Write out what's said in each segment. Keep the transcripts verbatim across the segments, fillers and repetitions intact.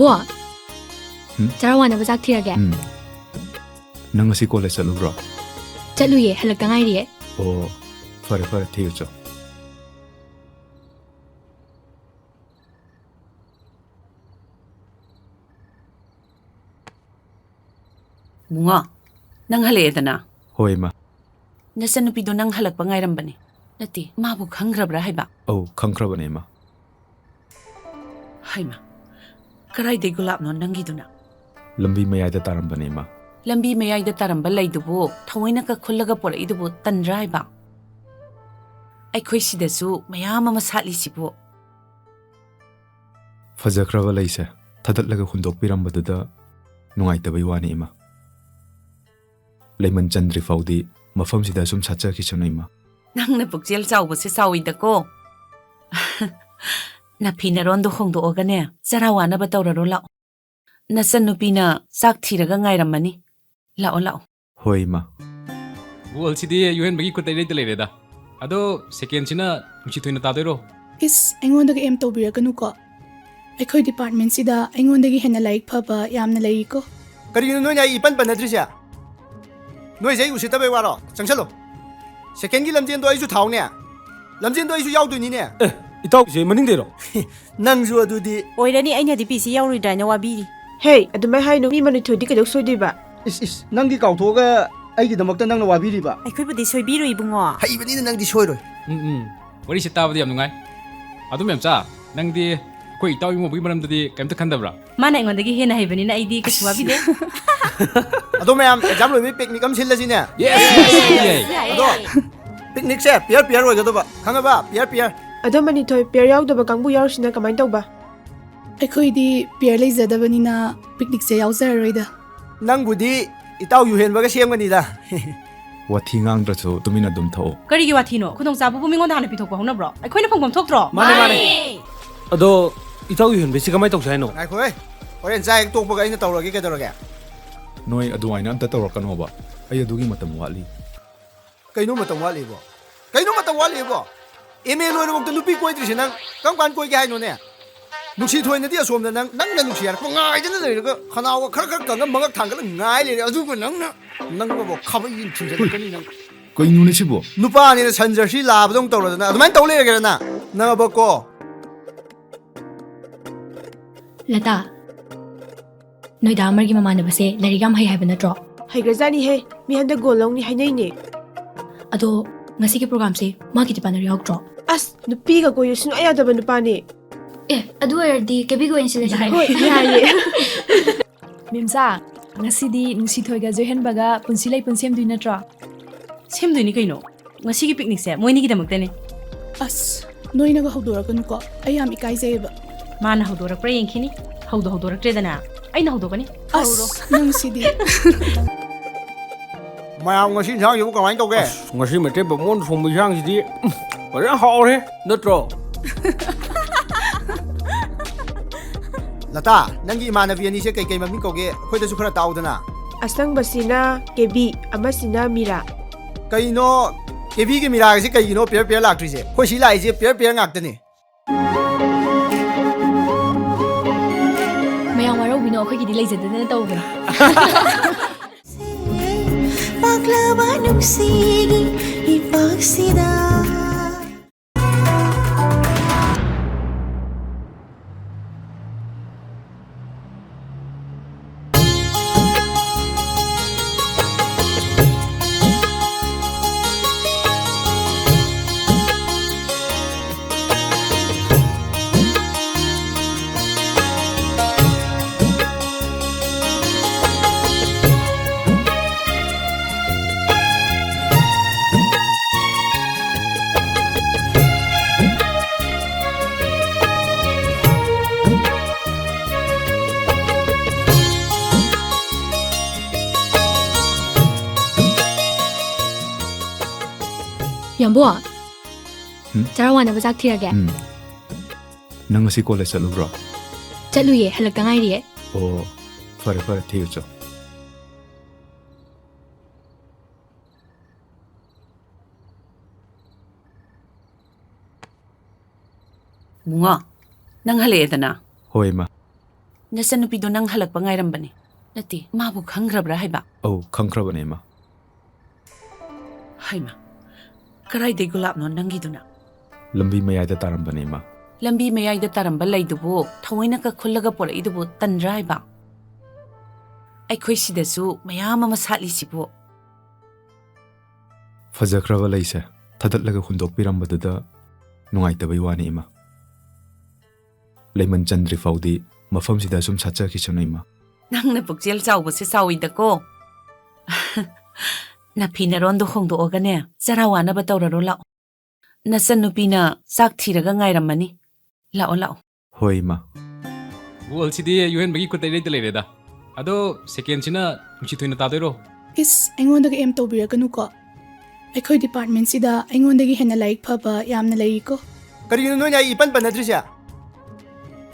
ꯕꯣ, ꯎꯝ? ꯆꯔꯥ ꯋꯥꯅꯕ ꯆꯥꯛ ꯊꯤꯔꯒꯦ꯫ ꯎꯝ꯫ ꯅꯪ ꯉꯁꯤ ꯀꯣꯂꯦꯖ ꯆꯠꯂꯨꯕ꯭ꯔꯣ? ꯆꯠꯂꯨꯌꯦ, ꯍꯜꯂꯛꯇ ꯉꯥꯏꯔꯤꯌꯦ꯫ ꯑꯣ, ꯐꯔꯦ, ꯐꯔꯦ, ꯊꯤꯔꯨꯆꯣ꯫ ꯕꯨꯡꯉꯣ, ꯅꯪ ꯍꯜꯂꯛꯑꯦꯗꯅ? ꯍꯣꯏ, ꯏꯃꯥ꯫ ꯅꯆꯟꯅꯨꯄꯤꯗꯣ ꯅꯪ ꯍꯜꯂꯛꯄ ꯉꯥꯏꯔꯝꯕꯅꯦ꯫ ꯅꯠꯇꯦ, ꯃꯥꯕꯨ ꯈꯪꯈ꯭ꯔꯕ꯭ꯔꯥ ꯍꯥꯏꯕ? ꯑꯧ, ꯈꯪꯈ꯭ꯔꯕꯅꯦ, ꯏꯃꯥ꯫ ꯍꯩꯃꯥ, ꯀꯔꯥꯏꯗꯩ ꯒꯨꯂꯥꯞꯅꯣ ꯅꯪꯒꯤꯗꯨꯅ? ꯂꯝꯕꯤ ꯃꯌꯥꯏꯗ ꯇꯥꯔꯝꯕꯅꯦ, ꯏꯃꯥ꯫ ꯂꯝꯕꯤ ꯃꯌꯥꯏꯗ ꯇꯥꯔꯝꯕ ꯂꯩꯗꯨꯕꯨ ꯊꯑꯣꯏꯅ ꯀꯛꯈꯨꯜꯂꯒ ꯄꯣꯔꯛꯏꯗꯨꯕꯨ ꯇꯟꯗ꯭ꯔꯥ ꯍꯥꯏꯕ? ꯑꯩꯈꯣꯏ ꯁꯤꯗꯁꯨ ꯃꯌꯥꯝ ꯑꯃ ꯁꯥꯠꯂꯤꯁꯤꯕꯨ꯫ ꯐꯖꯈ꯭ꯔꯕ ꯂꯩꯁꯦ ꯊꯗꯠꯂꯒ ꯍꯨꯟꯗꯣꯛꯄꯤꯔꯝꯕꯗꯨꯗ ꯅꯨꯡꯉꯥꯏꯇꯕꯩ ꯋꯥꯅꯤ, ꯏꯃꯥ꯫ ꯂꯩꯃꯟ ꯆꯟꯗ꯭ꯔꯤ ꯐꯥꯎꯗꯤ ꯃꯐꯝꯁꯤꯗ ꯁꯨꯝ ꯁꯥꯠꯆꯈꯤꯁꯅꯨ, ꯏꯃꯥ꯫ ꯅꯪꯅ ꯄꯨꯛꯆꯦꯜ ꯆꯥꯎꯕꯁꯦ ꯆꯥꯎꯏꯗꯀꯣ꯫ ꯅꯐꯤ ꯅꯔꯣꯟꯗꯣ ꯍꯣꯡꯗꯣꯛꯑꯒꯅꯦ, ꯆꯔꯥ ꯋꯥꯅꯕ ꯇꯧꯔꯔꯣ ꯂꯥꯛꯑꯣ꯫ ꯅꯆꯟꯅꯨꯄꯤꯅ ꯆꯥꯛ ꯊꯤꯔꯒ ꯉꯥꯏꯔꯝꯃꯅꯤ꯫ ꯂꯥꯛꯑꯣ, ꯂꯥꯛꯑꯣ꯫ ꯍꯣꯏ, ꯏꯃꯥ꯫ ꯒꯣꯜꯁꯤꯗꯤ ꯌꯨꯍꯦꯟꯕꯒꯤ ꯈꯨꯠꯇ ꯏꯔꯩꯗ ꯂꯩꯔꯦꯗ꯫ ꯑꯗꯣ ꯁꯦꯀꯦꯟꯁꯤꯅ ꯅꯨꯡꯁꯤꯊꯣꯏꯅ ꯇꯥꯗꯣꯏꯔꯣ? ꯏꯁ, ꯑꯩꯉꯣꯟꯗꯒ ꯑꯦꯝ ꯇꯧꯕꯤꯔꯛꯀꯅꯨꯀꯣ꯫ ꯑꯩꯈꯣꯏ ꯗꯤꯄꯥꯔꯠꯃꯦꯟꯁꯤꯗ ꯑꯩꯉꯣꯟꯗꯒꯤ ꯍꯦꯟꯅ ꯂꯥꯏꯔꯤꯛ ꯐꯕ ꯌꯥꯝꯅ ꯂꯩꯔꯤꯀꯣ꯫ ꯀꯔꯤꯒꯤꯅꯣ ꯅꯣꯏꯅ ꯑꯩ ꯏꯄꯟ ꯄꯟꯅꯗ꯭ꯔꯤꯁꯦ? ꯅꯣꯏꯁꯦ ꯑꯩ ꯎꯁꯤꯠꯇꯕꯩ ꯋꯥꯔꯣ? ꯆꯪꯁꯜꯂꯣ꯫ ꯁꯦꯀꯦꯟꯒꯤ ꯂꯝꯖꯦꯟꯗꯣ ꯑꯩꯁꯨ ꯊꯥꯎꯅꯦ꯫ ꯂꯝꯖꯦꯟꯗꯣ ꯑꯩꯁꯨ ꯌꯥꯎꯗꯣꯏꯅꯤꯅꯦ꯫ ꯑꯦ, ꯏꯇꯥꯎꯁꯦ ꯃꯅꯤꯡꯗꯩꯔꯣ? ꯅꯪꯁꯨ ꯑꯗꯨꯗꯤ꯫ ꯑꯣꯏꯔꯅꯤ, ꯑꯩꯅꯗꯤ ꯄꯤꯁꯤ ꯌꯥꯎꯔꯣꯏꯗ꯭ꯔꯥ ꯍꯥꯏꯅ ꯋꯥꯕꯤꯔꯤ꯫ ꯍꯦ, ꯑꯗꯨꯃꯥꯏ ꯍꯥꯏꯅꯨ, ꯃꯤ ꯃꯅꯤꯊꯣꯏꯗꯤ ꯀꯩꯗꯧ ꯁꯣꯏꯗꯣꯏꯕ? ꯏꯁ, ꯏꯁ, ꯅꯪꯗꯤ ꯀꯥꯎꯊꯣꯛꯑꯒ ꯑꯩꯒꯤꯗꯃꯛꯇ ꯅꯪꯅ ꯋꯥꯕꯤꯔꯤꯕ? ꯑꯩꯈꯣꯏꯕꯨꯗꯤ ꯁꯣꯏꯕꯤꯔꯣꯏ, ꯏꯕꯨꯡꯉꯣ꯫ ꯍꯩꯕꯅꯤꯅ ꯅꯪꯗꯤ ꯁꯣꯏꯔꯣꯏ꯫ ꯎꯝ, ꯎꯝ꯫ ꯋꯥꯔꯤꯁꯦ ꯇꯥꯕꯗ ꯌꯥꯝ ꯅꯨꯡꯉꯥꯏ꯫ ꯑꯗꯨ ꯃꯦꯝꯆꯥ, ꯅꯪꯗꯤ ꯑꯩꯈꯣꯏ ꯏꯇꯥꯎ ꯏꯃꯧꯒꯤ ꯃꯔꯝꯗꯗꯤ ꯀꯩꯝꯇ ꯈꯟꯗꯕ꯭ꯔꯥ? ꯃꯥꯅ ꯑꯩꯉꯣꯟꯗꯒꯤ ꯍꯦꯟꯅ ꯍꯩꯕꯅꯤꯅ ꯑꯩꯗꯤ ꯀꯩꯁꯨ ꯋꯥꯕꯤꯗꯦ꯫ ꯑꯗꯣ ꯃꯌꯥꯝ, ꯑꯦꯛꯖꯥꯝ ꯂꯣꯏꯕꯩ ꯄꯤꯛꯅꯤꯛ ꯑꯃ ꯁꯤꯜꯂꯁꯤꯅꯦ꯫ ꯌꯦꯁ! ꯌꯥꯏꯌꯦ, ꯑꯗꯣ ꯌꯥꯏꯌꯦ꯫ ꯄꯤꯛꯅꯤꯛꯁꯦ ꯄꯤꯌꯔ ꯄꯤꯌꯔ ꯑꯣꯏꯒꯗꯕ, ꯈꯪꯉꯕ? Pair pair. ꯑꯗꯣ ꯃꯅꯤꯊꯣꯏ, ꯄꯤꯌꯔ ꯌꯥꯎꯗꯕ ꯀꯥꯡꯕꯨ ꯌꯥꯎꯔꯤꯁꯤꯅ ꯀꯃꯥꯏꯅ ꯇꯧꯕ? ꯑꯩꯈꯣꯏꯗꯤ ꯄꯤꯌꯔ ꯂꯩꯖꯗꯕꯅꯤꯅ ꯄꯤꯛꯅꯤꯛꯁꯦ ꯌꯥꯎꯖꯔꯔꯣꯏꯗ꯫ ꯅꯪꯕꯨꯗꯤ ꯏꯇꯥꯎ ꯌꯨꯍꯦꯟꯕꯒ ꯁꯦꯝꯒꯅꯤꯗ꯫ ꯋꯥꯊꯤ ꯉꯥꯡꯗ꯭ꯔꯁꯨ ꯇꯨꯃꯤꯟꯅ ꯑꯗꯨꯝ ꯊꯛꯑꯣ꯫ ꯀꯔꯤꯒꯤ ꯋꯥꯊꯤꯅꯣ? ꯈꯨꯗꯣꯡꯆꯥꯕꯕꯨ ꯃꯤꯉꯣꯟꯗ ꯍꯥꯟꯅ ꯄꯤꯊꯣꯛꯄ ꯍꯧꯅꯕ꯭ꯔꯣ? ꯑꯩꯈꯣꯏꯅ ꯐꯪꯐꯝ ꯊꯣꯛꯇ꯭ꯔꯣ? ꯃꯥꯅꯦ, ꯃꯥꯅꯦ꯫ ꯑꯗꯣ ꯏꯇꯥꯎ ꯌꯨꯍꯦꯟꯕꯁꯤ ꯀꯃꯥꯏꯅ ꯇꯧꯁꯦ ꯍꯥꯏꯅꯣ? ꯉꯥꯏꯈꯣꯍꯦ, ꯍꯣꯔꯦꯟ ꯆꯥ ꯍꯦꯛ ꯇꯣꯛꯄꯒ ꯑꯩꯅ ꯇꯧꯔꯒꯦ, ꯀꯩꯗꯧꯔꯒꯦ? ꯅꯣꯏ ꯑꯗꯨꯃꯥꯏꯅ ꯑꯝꯇ ꯇꯧꯔꯛꯀꯅꯣꯕ, ꯑꯩ ꯑꯗꯨꯒꯤ ꯃꯇꯝ ꯋꯥꯠꯂꯤ꯫ ꯀꯩꯅꯣ ꯃꯇꯝ ꯋꯥꯠꯂꯤꯕꯣ? ꯀꯩꯅꯣ ꯃꯇꯝ ꯋꯥꯠꯂꯤꯕꯣ? ꯑꯦꯝ ꯑꯦ ꯂꯣꯏꯔꯕꯧꯇ ꯅꯨꯄꯤ ꯀꯣꯏꯗ꯭ꯔꯤꯁꯦ ꯅꯪ ꯀꯔꯝ ꯀꯥꯟ ꯀꯣꯏꯒꯦ ꯍꯥꯏꯅꯣꯅꯦ? ꯅꯨꯡꯁꯤ ꯊꯣꯏꯅꯗꯤ ꯑꯁꯣꯝꯗ ꯅꯪ, ꯅꯪꯅ ꯅꯨꯡꯁꯤ ꯍꯥꯏꯔꯛꯄ ꯉꯥꯏꯗꯅ ꯂꯩꯔꯒ ꯈꯅꯥꯎꯒ ꯈꯔ ꯈꯔ ꯀꯪꯉ ꯃꯉꯛ ꯊꯥꯡꯒꯠꯂ ꯉꯥꯏ ꯂꯩꯔꯦ꯫ ꯑꯗꯨꯒ ꯅꯪꯅ, ꯅꯪꯅꯕꯨ ꯈꯥꯕꯩ ꯊꯤꯟꯖꯜꯂꯛꯀꯅꯤ ꯅꯪ꯫ ꯀꯩꯅꯣꯅꯦ ꯁꯤꯕꯣ? ꯅꯨꯄꯥꯅꯤꯅ ꯁꯟ ꯖꯔꯁꯤ ꯂꯥꯕꯗꯧ ꯇꯧꯔꯗꯅ ꯑꯗꯨꯃꯥꯏꯅ ꯇꯧ ꯂꯩꯔꯒꯦꯔ ꯅꯪ? ꯅꯪꯕꯀꯣ꯫ ꯂꯇꯥ, ꯅꯣꯏꯗꯥ ꯑꯃꯔꯒꯤ ꯃꯃꯥꯟꯅꯕꯁꯦ ꯂꯥꯏꯔꯤꯛ ꯌꯥꯝ ꯍꯩ ꯍꯥꯏꯕ ꯅꯠꯇ꯭ꯔꯣ? ꯍꯩꯒ꯭ꯔꯖꯥꯠꯅꯤꯍꯦ, ꯃꯤ ꯍꯟꯗꯛ ꯒꯣꯜ ꯂꯧꯅꯤ ꯍꯥꯏꯅꯩꯅꯦ꯫ ꯑꯗꯣ ꯉꯁꯤꯒꯤ ꯄ꯭ꯔꯣꯒ꯭ꯔꯥꯝꯁꯦ ꯃꯥ ꯀꯤꯇꯤ ꯄꯥꯔꯠꯅꯔ ꯌꯥꯎꯗ꯭ꯔꯣ? ꯑꯁ, ꯅꯨꯄꯤꯒ ꯀꯣꯏꯌꯨ ꯁꯨꯡꯌꯥ ꯌꯥꯗꯕ ꯅꯨꯄꯥꯅꯦ꯫ ꯑꯦ, ꯑꯗꯨ ꯑꯣꯏꯔꯗꯤ ꯀꯦꯕꯤꯒ ꯑꯣꯏꯅ ꯁꯤꯜꯂꯁꯤ ꯀꯩꯅꯣ? ꯍꯣꯏ, ꯌꯥꯏꯌꯦ꯫ ꯃꯦꯝꯆꯥ, ꯉꯁꯤꯗꯤ ꯅꯨꯡꯁꯤꯊꯣꯏꯒ ꯖꯣꯏꯍꯟꯕꯒ ꯄꯨꯟꯁꯤ ꯂꯩꯄꯨꯟ ꯁꯦꯝꯗꯣꯏ ꯅꯠꯇ꯭ꯔꯣ? ꯁꯦꯝꯗꯣꯏꯅꯤ ꯀꯩꯅꯣ꯫ ꯉꯁꯤꯒꯤ ꯄꯤꯛꯅꯤꯛꯁꯦ ꯃꯣꯏꯅꯤꯒꯤꯗꯃꯛꯇꯅꯦ꯫ ꯑꯁ, ꯅꯣꯏꯅꯒ ꯍꯧꯗꯣꯔꯛꯀꯅꯨꯀꯣ, ꯑꯩ ꯌꯥꯝ ꯏꯀꯥꯏꯖꯩꯌꯦꯕ꯫ ꯃꯥꯅ ꯍꯧꯗꯣꯔꯛꯄ꯭ꯔꯥ ꯌꯦꯡꯈꯤꯅꯤ꯫ ꯍꯧꯗꯣ ꯍꯧꯗꯣꯔꯛꯇ꯭ꯔꯦꯗꯅ, ꯑꯩꯅ ꯍꯧꯗꯣꯛꯀꯅꯤ꯫ ꯑꯁ, ꯍꯧꯔꯣ꯫ ꯅꯪꯁꯤꯗꯤ꯫ ꯃꯌꯥꯝ, ꯉꯁꯤ ꯏꯟꯁꯥꯡꯁꯤꯕꯨ ꯀꯃꯥꯏꯅ ꯇꯧꯒꯦ? ꯑꯁ, ꯉꯁꯤ ꯃꯩꯇꯩ ꯕꯥꯃꯣꯟ ꯊꯣꯡꯕ ꯏꯟꯁꯥꯡꯁꯤꯗꯤ, ꯎꯝ, ꯐꯖꯅ ꯍꯥꯎꯔꯦ, ꯅꯠꯇ꯭ꯔꯣ? ꯂꯇꯥ, ꯅꯪꯒꯤ ꯏꯃꯥꯟꯅꯕꯤ ꯑꯅꯤꯁꯦ ꯀꯩ ꯀꯩ ꯃꯃꯤꯡ ꯀꯧꯒꯦ? ꯑꯩꯈꯣꯏꯗꯁꯨ ꯈꯔ ꯇꯥꯛꯎꯗꯅ꯫ ꯑꯁꯪꯕꯁꯤꯅ ꯀꯦꯕꯤ, ꯑꯃꯁꯤꯅ ꯃꯤꯔꯥ꯫ ꯀꯩꯅꯣ, ꯀꯦꯕꯤꯒꯤ ꯃꯤꯔꯥꯒꯁꯦ ꯀꯩꯒꯤꯅꯣ ꯄꯦꯌꯔ ꯄꯦꯌꯔ ꯂꯥꯛꯇ꯭ꯔꯤꯁꯦ? ꯑꯩꯈꯣꯏ ꯁꯤ ꯂꯥꯛꯏꯁꯦ ꯄꯦꯌꯔ ꯄꯦꯌꯔ ꯉꯥꯛꯇꯅꯦ꯫ ꯃꯌꯥꯝ ꯋꯥꯔꯧꯕꯤꯅꯣ, ꯑꯩꯈꯣꯏꯒꯤꯗꯤ ꯂꯩꯖꯗꯗꯅ ꯇꯧꯕꯅꯦ꯫ ꯄꯥꯛꯂꯕ ꯅꯨꯡꯁꯤꯒꯤ ꯏꯄꯥꯛꯁꯤꯗ꯫ ꯌꯥꯝꯕꯣ, ꯎꯝ? ꯆꯔꯥ ꯋꯥꯅꯕ ꯆꯥꯛ ꯊꯤꯔꯒꯦ꯫ ꯎꯝ꯫ ꯅꯪ ꯉꯁꯤ ꯀꯣꯂꯦꯖ ꯆꯠꯂꯨꯕ꯭ꯔꯣ? ꯆꯠꯂꯨꯌꯦ, ꯍꯜꯂꯛꯇ ꯉꯥꯏꯔꯤꯌꯦ꯫ ꯑꯣ, ꯐꯔꯦ, ꯐꯔꯦ, ꯊꯤꯔꯨꯆꯣ꯫ ꯏꯕꯨꯡꯉꯣ, ꯅꯪ ꯍꯜꯂꯛꯑꯦꯗꯅ? ꯍꯣꯏ, ꯏꯃꯥ꯫ ꯅꯆꯟꯅꯨꯄꯤꯗꯣ ꯅꯪ ꯍꯜꯂꯛꯄ ꯉꯥꯏꯔꯝꯕꯅꯤ꯫ ꯅꯠꯇꯦ, ꯃꯥꯕꯨ ꯈꯪꯈ꯭ꯔꯕ꯭ꯔꯥ ꯍꯥꯏꯕ? ꯑꯧ, ꯈꯪꯈ꯭ꯔꯕꯅꯦ, ꯏꯃꯥ꯫ ꯍꯩꯃꯥ, ꯀꯔꯥꯏꯗꯩ ꯒꯨꯂꯥꯞꯅꯣ ꯅꯪꯒꯤꯗꯨꯅ? ꯂꯝꯕꯤ ꯃꯌꯥꯏꯗ ꯇꯥꯔꯝꯕꯅꯦ, ꯏꯃꯥ꯫ ꯂꯝꯕꯤ ꯃꯌꯥꯏꯗ ꯇꯥꯔꯝꯕ ꯂꯩꯗꯨꯕꯨ ꯊꯑꯣꯏꯅ ꯀꯛꯈꯨꯜꯂꯒ ꯄꯣꯔꯛꯏꯗꯨꯕꯨ ꯇꯟꯗ꯭ꯔꯥ ꯍꯥꯏꯕ? ꯑꯩꯈꯣꯏ ꯁꯤꯗꯁꯨ ꯃꯌꯥꯝ ꯑꯃ ꯁꯥꯠꯂꯤꯁꯤꯕꯨ꯫ ꯐꯖꯈ꯭ꯔꯕ ꯂꯩꯁꯦ ꯊꯥꯗꯠꯂꯒ ꯍꯨꯟꯗꯣꯛꯄꯤꯔꯝꯕꯗꯨꯗ ꯅꯨꯡꯉꯥꯏꯇꯕꯩ ꯋꯥꯅꯤ, ꯏꯃꯥ꯫ ꯂꯩꯃꯟ ꯆꯟꯗ꯭ꯔꯤ ꯐꯥꯎꯗꯤ ꯃꯐꯝꯁꯤꯗ ꯁꯨꯝ ꯁꯥꯠꯆꯈꯤꯁꯅꯨ, ꯏꯃꯥ꯫ ꯅꯪꯅ ꯄꯨꯛꯆꯦꯜ ꯆꯥꯎꯕꯁꯦ ꯆꯥꯎꯏꯗꯀꯣ꯫ ꯅꯐꯤ ꯅꯔꯣꯟꯗꯣ ꯍꯣꯡꯗꯣꯛꯑꯒꯅꯦ, ꯆꯔꯥ ꯋꯥꯅꯕ ꯇꯧꯔꯔꯣ ꯂꯥꯛꯑꯣ꯫ ꯅꯆꯟꯅꯨꯄꯤꯅ ꯆꯥꯛ ꯊꯤꯔꯒ ꯉꯥꯏꯔꯝꯃꯅꯤ꯫ ꯂꯥꯛꯑꯣ, ꯂꯥꯛꯑꯣ꯫ ꯍꯣꯏ, ꯏꯃꯥ꯫ ꯒꯣꯜꯁꯤꯗꯤ ꯌꯨꯍꯦꯟꯕꯒꯤ ꯈꯨꯠꯇ ꯏꯔꯩꯗ ꯂꯩꯔꯦꯗ꯫ ꯑꯗꯣ ꯁꯦꯀꯦꯟꯁꯤꯅ ꯅꯨꯡꯁꯤꯊꯣꯏꯅ ꯇꯥꯗꯣꯏꯔꯣ? ꯏꯁ, ꯑꯩꯉꯣꯟꯗꯒ ꯑꯦꯝ ꯇꯧꯕꯤꯔꯛꯀꯅꯨꯀꯣ꯫ ꯑꯩꯈꯣꯏ ꯗꯤꯄꯥꯔꯠꯃꯦꯟꯁꯤꯗ ꯑꯩꯉꯣꯟꯗꯒꯤ ꯍꯦꯟꯅ ꯂꯥꯏꯔꯤꯛ ꯐꯕ ꯌꯥꯝꯅ ꯂꯩꯔꯤꯀꯣ꯫ ꯀꯔꯤꯒꯤꯅꯣ ꯅꯣꯏꯅ ꯑꯩ ꯏꯄꯟ ꯄꯟꯅꯗ꯭ꯔꯤꯁꯦ?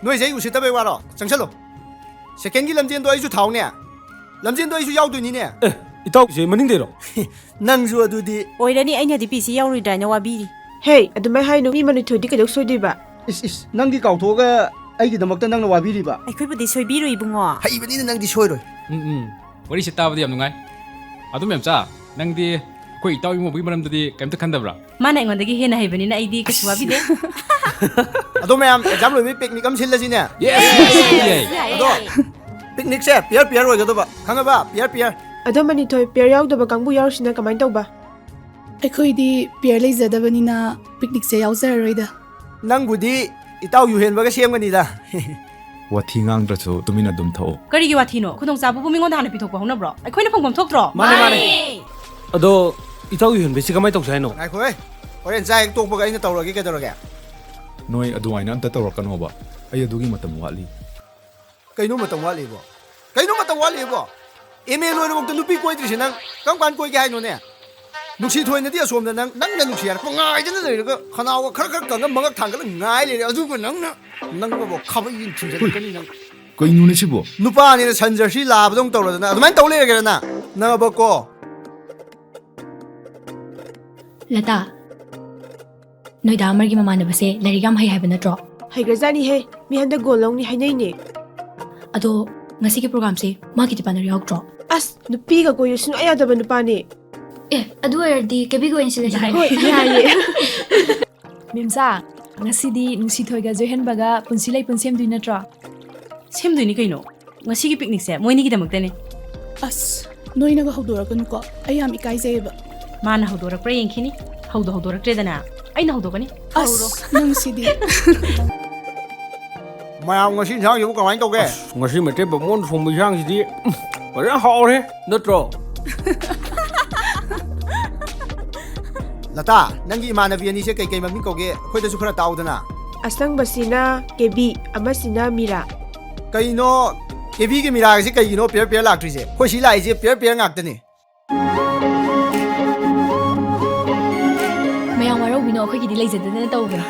ꯅꯣꯏꯁꯦ ꯑꯩ ꯎꯁꯤꯠꯇꯕꯩ ꯋꯥꯔꯣ? ꯆꯪꯁꯜꯂꯣ꯫ ꯁꯦꯀꯦꯟꯒꯤ ꯂꯝꯖꯦꯟꯗꯣ ꯑꯩꯁꯨ ꯊꯥꯎꯅꯦ꯫ ꯂꯝꯖꯦꯟꯗꯣ ꯑꯩꯁꯨ ꯌꯥꯎꯗꯣꯏꯅꯤꯅꯦ꯫ ꯑꯦ, ꯏꯇꯥꯎꯁꯦ ꯃꯅꯤꯡꯗꯩꯔꯣ? ꯅꯪꯁꯨ ꯑꯗꯨꯗꯤ꯫ ꯑꯣꯏꯔꯅꯤ, ꯑꯩꯅꯗꯤ ꯄꯤ ꯁꯤ ꯌꯥꯎꯔꯣꯏꯗ꯭ꯔꯥ ꯍꯥꯏꯅ ꯋꯥꯕꯤꯔꯤ꯫ ꯍꯦ, ꯑꯗꯨꯃꯥꯏ ꯍꯥꯏꯅꯨ, ꯃꯤ ꯃꯅꯤꯊꯣꯏꯗꯤ ꯀꯩꯗꯧ ꯁꯣꯏꯗꯣꯏꯕ? ꯏꯁ, ꯏꯁ, ꯅꯪꯗꯤ ꯀꯥꯎꯊꯣꯛꯑꯒ ꯑꯩꯒꯤꯗꯃꯛꯇ ꯅꯪꯅ ꯋꯥꯕꯤꯔꯤꯕ? ꯑꯩꯈꯣꯏꯕꯨꯗꯤ ꯁꯣꯏꯕꯤꯔꯣꯏ, ꯏꯕꯨꯡꯉꯣ꯫ ꯍꯩꯕꯅꯤꯅ ꯅꯪꯗꯤ ꯁꯣꯏꯔꯣꯏ꯫ ꯎꯝ, ꯎꯝ꯫ ꯋꯥꯔꯤꯁꯦ ꯇꯥꯕꯗ ꯌꯥꯝ ꯅꯨꯡꯉꯥꯏ꯫ ꯑꯗꯨ ꯃꯦꯝꯆꯥ, ꯅꯪꯗꯤ ꯑꯩꯈꯣꯏ ꯏꯇꯥꯎ ꯏꯃꯧꯕꯒꯤ ꯃꯔꯝꯗꯗꯤ ꯀꯩꯝꯇ ꯈꯟꯗꯕ꯭ꯔꯥ? ꯃꯥꯅ ꯑꯩꯉꯣꯟꯗꯒꯤ ꯍꯦꯟꯅ ꯍꯩꯕꯅꯤꯅ ꯑꯩꯗꯤ ꯀꯩꯁꯨ ꯋꯥꯕꯤꯗꯦ꯫ ꯑꯗꯣ ꯃꯌꯥꯝ, ꯑꯦꯛꯖꯥꯝ ꯂꯣꯏꯕꯒꯤ ꯄꯤꯛꯅꯤꯛ ꯑꯃ ꯁꯤꯜꯂꯁꯤꯅꯦ꯫ ꯌꯦꯁ! ꯌꯥꯏ! ꯑꯗꯣ ꯄꯤꯛꯅꯤꯛꯁꯦ ꯄꯤꯌꯔ ꯄꯤꯌꯔ ꯑꯣꯏꯒꯗꯕ, ꯈꯪꯉꯕ? Pair pair. ꯑꯗꯣ ꯃꯅꯤꯊꯣꯏ, ꯄꯤꯌꯔ ꯌꯥꯎꯗꯕ ꯀꯥꯡꯕꯨ ꯌꯥꯎꯔꯤꯁꯤꯅ ꯀꯃꯥꯏꯅ ꯇꯧꯕ? ꯑꯩꯈꯣꯏꯗꯤ ꯄꯤꯌꯔ ꯂꯩꯖꯗꯕꯅꯤꯅ ꯄꯤꯛꯅꯤꯛꯁꯦ ꯌꯥꯎꯖꯔꯔꯣꯏꯗ꯫ ꯅꯪꯕꯨꯗꯤ ꯏꯇꯥꯎ ꯌꯨꯍꯦꯟꯕꯒ ꯁꯦꯝꯒꯅꯤꯗ꯫ ꯋꯥꯊꯤ ꯉꯥꯡꯗ꯭ꯔꯁꯨ ꯇꯨꯃꯤꯟꯅ ꯑꯗꯨꯝ ꯊꯛꯑꯣ꯫ ꯀꯔꯤꯒꯤ ꯋꯥꯊꯤꯅꯣ? ꯈꯨꯗꯣꯡꯆꯥꯕꯕꯨ ꯃꯤꯉꯣꯟꯗ ꯍꯥꯟꯅ ꯄꯤꯊꯣꯛꯄ ꯍꯧꯅꯕ꯭ꯔꯣ? ꯑꯩꯈꯣꯏꯅ ꯐꯪꯐꯝ ꯊꯣꯛꯇ꯭ꯔꯣ? ꯃꯥꯅꯦ, ꯃꯥꯅꯦ꯫ ꯑꯗꯣ ꯏꯇꯥꯎ ꯌꯨꯍꯦꯟꯕꯁꯤ ꯀꯃꯥꯏꯅ ꯇꯧꯁꯦ ꯍꯥꯏꯅꯣ? ꯉꯥꯏꯈꯣꯍꯦ, ꯍꯣꯔꯦꯟ ꯆꯥꯛ ꯍꯦꯛ ꯇꯣꯛꯄꯒ ꯑꯩꯅ ꯇꯧꯔꯒꯦ, ꯀꯩꯗꯧꯔꯒꯦ? ꯅꯣꯏ ꯑꯗꯨꯃꯥꯏꯅ ꯑꯝꯇ ꯇꯧꯔꯛꯀꯅꯣꯕ, ꯑꯩ ꯑꯗꯨꯒꯤ ꯃꯇꯝ ꯋꯥꯠꯂꯤ꯫ ꯀꯩꯅꯣ ꯃꯇꯝ ꯋꯥꯠꯂꯤꯕꯣ? ꯀꯩꯅꯣ ꯃꯇꯝ ꯋꯥꯠꯂꯤꯕꯣ? ꯑꯦꯝ ꯑꯦ ꯂꯣꯏꯔꯕꯧꯇ ꯅꯨꯄꯤ ꯀꯣꯏꯗ꯭ꯔꯤꯁꯦ ꯅꯪ ꯀꯔꯝ ꯀꯥꯟ ꯀꯣꯏꯒꯦ ꯍꯥꯏꯅꯣꯅꯦ? ꯅꯨꯡꯁꯤ ꯊꯣꯏꯅꯗꯤ ꯑꯁꯣꯝꯗ ꯅꯪ, ꯅꯪꯅ ꯅꯨꯡꯁꯤ ꯍꯥꯏꯔꯛꯄ ꯉꯥꯏꯗꯅ ꯂꯩꯔꯒ ꯈꯅꯥꯎꯒ ꯈꯔ ꯈꯔ ꯀꯪꯉ ꯃꯉꯛ ꯊꯥꯡꯒꯠꯂ ꯉꯥꯏ ꯂꯩꯔꯦ, ꯑꯗꯨꯒ ꯅꯪꯅ, ꯅꯪꯅꯕꯨ ꯈꯥꯕꯩ ꯊꯤꯟꯖꯜꯂꯛꯀꯅꯤ ꯅꯪ꯫ ꯀꯩꯅꯣꯅꯦ ꯁꯤꯕꯣ? ꯅꯨꯄꯥꯅꯤꯅ ꯁꯟ ꯖꯔꯁꯤ ꯂꯥꯕꯗꯧ ꯇꯧꯔꯗꯅ ꯑꯗꯨꯃꯥꯏꯅ ꯇꯧ ꯂꯩꯔꯒꯦꯔ ꯅꯪ? ꯅꯪꯕꯀꯣ꯫ ꯂꯇꯥ, ꯅꯣꯏꯗꯥ ꯑꯃꯔꯒꯤ ꯃꯃꯥꯟꯅꯕꯁꯦ ꯂꯥꯏꯔꯤꯛ ꯌꯥꯝ ꯍꯩ ꯍꯥꯏꯕ ꯅꯠꯇ꯭ꯔꯣ? ꯍꯩꯈ꯭ꯔꯖꯥꯠꯅꯤꯍꯦ꯫ ꯃꯤ ꯍꯟꯗꯛ ꯒꯣꯜ ꯂꯧꯅꯤ ꯍꯥꯏꯅꯩꯅꯦ꯫ ꯑꯗꯣ ꯉꯁꯤꯒꯤ ꯄ꯭ꯔꯣꯒ꯭ꯔꯥꯝꯁꯦ ꯃꯥꯒꯤ ꯗꯤꯄꯥꯔꯠꯅꯔ ꯌꯥꯎꯗ꯭ꯔꯣ? ꯑꯁ, ꯅꯨꯄꯤꯒ ꯀꯣꯏꯌꯨ ꯁꯨꯡꯌꯥ ꯌꯥꯗꯕ ꯅꯨꯄꯥꯅꯦ꯫ ꯑꯦ, ꯑꯗꯨ ꯑꯣꯏꯔꯗꯤ ꯀꯦꯕꯤꯒ ꯑꯣꯏꯅ ꯁꯤꯜꯂꯁꯤ꯫ ꯍꯣꯏ, ꯌꯥꯏꯌꯦ꯫ ꯃꯦꯝꯆꯥ, ꯉꯁꯤꯗꯤ ꯅꯨꯡꯁꯤꯊꯣꯏꯒ ꯖꯣꯏꯍꯟꯕꯒ ꯄꯨꯟꯁꯤ ꯂꯩꯄꯨꯟ ꯁꯦꯝꯗꯣꯏ ꯅꯠꯇ꯭ꯔꯣ? ꯁꯦꯝꯗꯣꯏꯅꯤ ꯀꯩꯅꯣ꯫ ꯉꯁꯤꯒꯤ ꯄꯤꯛꯅꯤꯛꯁꯦ ꯃꯣꯏꯅꯤꯒꯤꯗꯃꯛꯇꯅꯦ꯫ ꯑꯁ, ꯅꯣꯏꯅꯒ ꯍꯧꯗꯣꯔꯛꯀꯅꯨꯀꯣ, ꯑꯩ ꯌꯥꯝ ꯏꯀꯥꯏꯖꯩꯌꯦꯕ꯫ ꯃꯥꯅ ꯍꯧꯗꯣꯔꯛꯄ꯭ꯔꯥ ꯌꯦꯡꯈꯤꯅꯤ꯫ ꯍꯧꯗ ꯍꯧꯗꯣꯔꯛꯇ꯭ꯔꯦꯗꯅ, ꯑꯩꯅ ꯍꯧꯗꯣꯛꯀꯅꯤ꯫ ꯑꯁ, ꯅꯪꯁꯤꯗꯤ꯫ ꯃꯌꯥꯝ, ꯉꯁꯤ ꯏꯟꯁꯥꯡꯁꯤꯕꯨ ꯀꯃꯥꯏꯅ ꯇꯧꯒꯦ? ꯑꯁ, ꯉꯁꯤ ꯃꯩꯇꯩ ꯕꯥꯃꯣꯟ ꯊꯣꯡꯕ ꯏꯟꯁꯥꯡꯁꯤꯗꯤ, ꯎꯝ, ꯐꯖꯅ ꯍꯥꯎꯔꯦ, ꯅꯠꯇ꯭ꯔꯣ? ꯂꯇꯥ, ꯅꯪꯒꯤ ꯏꯃꯥꯟꯅꯕꯤ ꯑꯅꯤꯁꯦ ꯀꯩ ꯀꯩ ꯃꯃꯤꯡ ꯀꯧꯒꯦ? ꯑꯩꯈꯣꯏꯗꯁꯨ ꯈꯔ ꯇꯥꯛꯎꯗꯅ꯫ ꯑꯁꯪꯕꯁꯤꯅ ꯀꯦꯕꯤ, ꯑꯃꯁꯤꯅ ꯃꯤꯔꯥ꯫ ꯀꯩꯅꯣ, ꯀꯦꯕꯤꯒꯤ ꯃꯤꯔꯥꯒꯁꯤ ꯀꯩꯒꯤꯅꯣ ꯄꯤꯌꯔ ꯄꯤꯌꯔ ꯂꯥꯛꯇ꯭ꯔꯤꯁꯦ? ꯑꯩꯈꯣꯏ ꯁꯤ ꯂꯥꯛꯏꯁꯦ ꯄꯤꯌꯔ ꯄꯤꯌꯔ ꯉꯥꯛꯇꯅꯦ꯫ ꯃꯌꯥꯝ ꯋꯥꯔꯧꯕꯤꯅꯣ, ꯑꯩꯈꯣꯏꯒꯤꯗꯤ ꯂꯩꯖꯗꯗꯅ ꯇꯧꯕꯅꯦ꯫